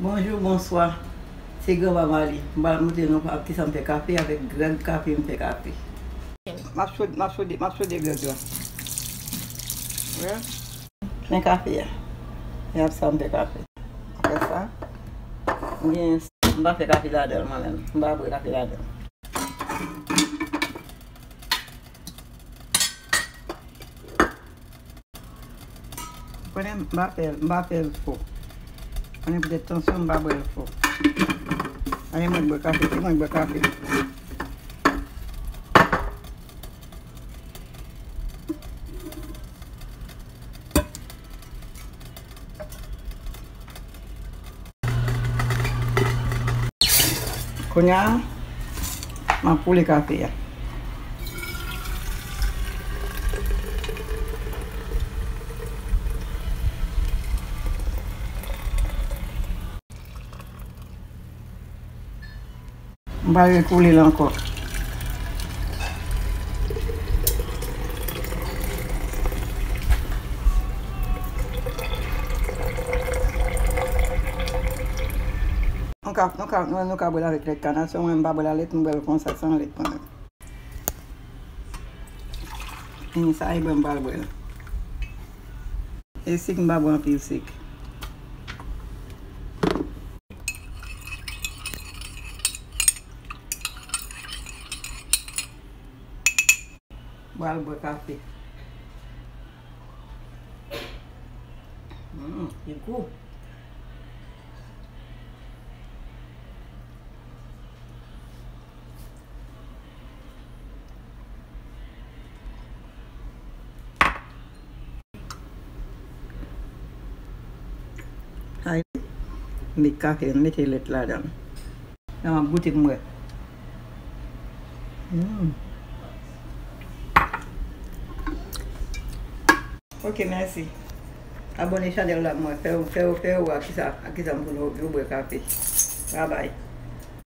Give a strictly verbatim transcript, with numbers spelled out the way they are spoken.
Bonjou, bonswa. Se Granma Marly. M pral montre nou ak kisa m fè kafe, avèk grèg kafe m fè kafe. M ap chode, m ap chode, m ap chode grèg la. Wè. Men kafe a. E ap sa m fè kafe. M fè sa. M gen, m pa fè kafe ladan l mwen menm. M pa bwè kafe ladan l. Konnen m pa fè l, m pa fè l fò. Konnen poutèt tansyon m pa bwè l fò. Anyen mwen bwè kafe, se mwen bwè kafe. Kounye a, m ap koule kafe a. M pral rekoule l ankò. Nou ka, nou ka, nou, nou ka bwè l avèk lèt kanasyon, mwen m pa bwè l a lèt, m bwè l konsa, san lèt mwen menm. E sa e bwè m pral bwè l. E sik, m pa bwè anpil sik. M pral bwè kafe. Mm, li gou. Ay, m met kafe, m mete lèt ladan l. Nan m ap goute m wè. Mm. Ok, mèsi. Abòne chanèl la, mwen. Fè, fè, fè, wè ak kisa, ak kisa m pou nou, nou bwè kafe. Babay.